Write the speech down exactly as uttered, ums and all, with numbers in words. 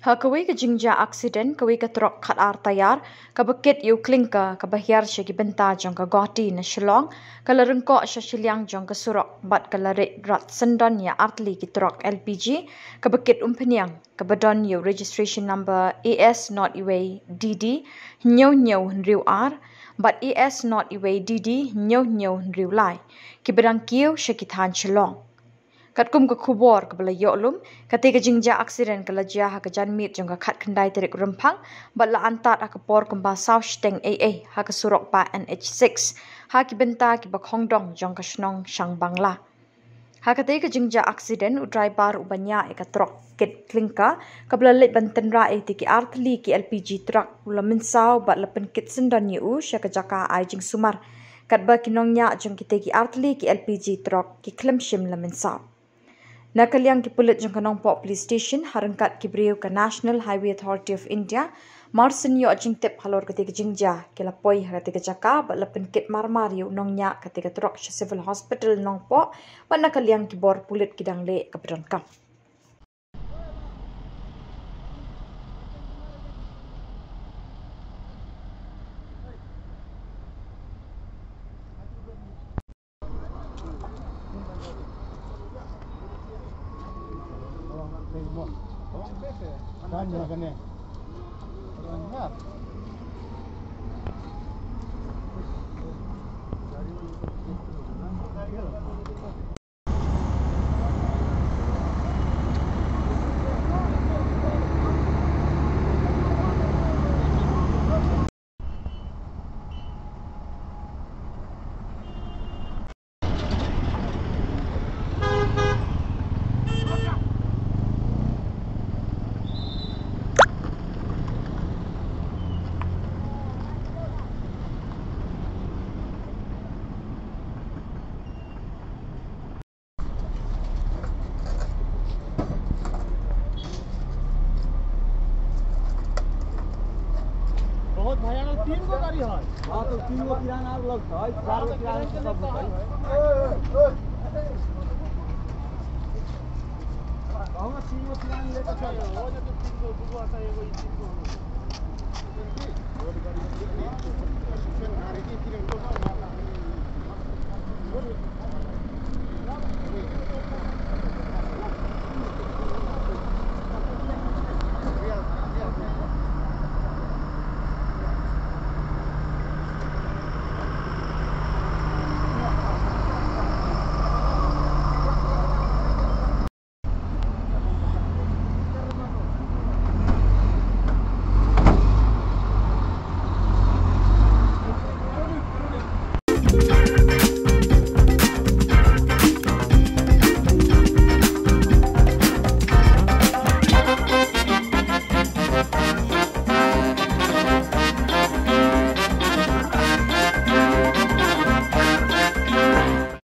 Ha kawei ka jingjia aksiden, kawei ka trok khatar tayar kaba kit ïa u klinker kaba hiar sha ki bynta jong ka Guwahati na Shillong ka la ryngkoh sha shiliang jong ka surok bad ka la rit rat syndon ïa artylli ki trok L P G kaba kit umphniang, kaba don ïa u registration number A S not iwei D D hynñiew hynñiew hynriew ar bad A S not iwei D D hynñiew hynñiew hynriew lai, kiba dang kiew sha ki thaiñ Shillong. Katkum ka khubor kaba la ïoh lum, kata ka jingjia aksiden ka la jia ha ka janmiet jong ka khatkhyndai tarik Rymphang bad la antad ha ka por kumba saw shiteng ei ei ha ka surok ba N H six, ha ki bynta kiba khongdong jong ka shnong Shangbangla. Ha kata ka jingjia aksiden, u driver uba ñiah ïa ka trok kit klinker kaba la leit ban tynrah ïa kita ki artylli ki L P G trok u la mynsaw bad la pynkit syndon ïa u sha ka jaka ai jingsumar, katba ki nongñiah jong kita ki artylli ki L P G trok ki khlem shym la mynsaw. Na ka liang ki pulit jong ka Nongpoh Police Station, ha ryngkat ki briew ka National Highway Authority of India, mar syn ïoh jingtip halor kata ka jingjia, ki la poi ha kata ka jaka bad la pynkit marmar ïa u nongñiah kata ka trok sha Civil Hospital Nongpoh bad na ka liang ki bor pulit ki dang leh kaba donkam. बहुत भयानक, तीन गो गाड़ी है। हाँ, तो तीन गो किरान आर लगता है, चार गो किरान सब होता है। कहूँ ना, तीन गो किरान लेकर चल।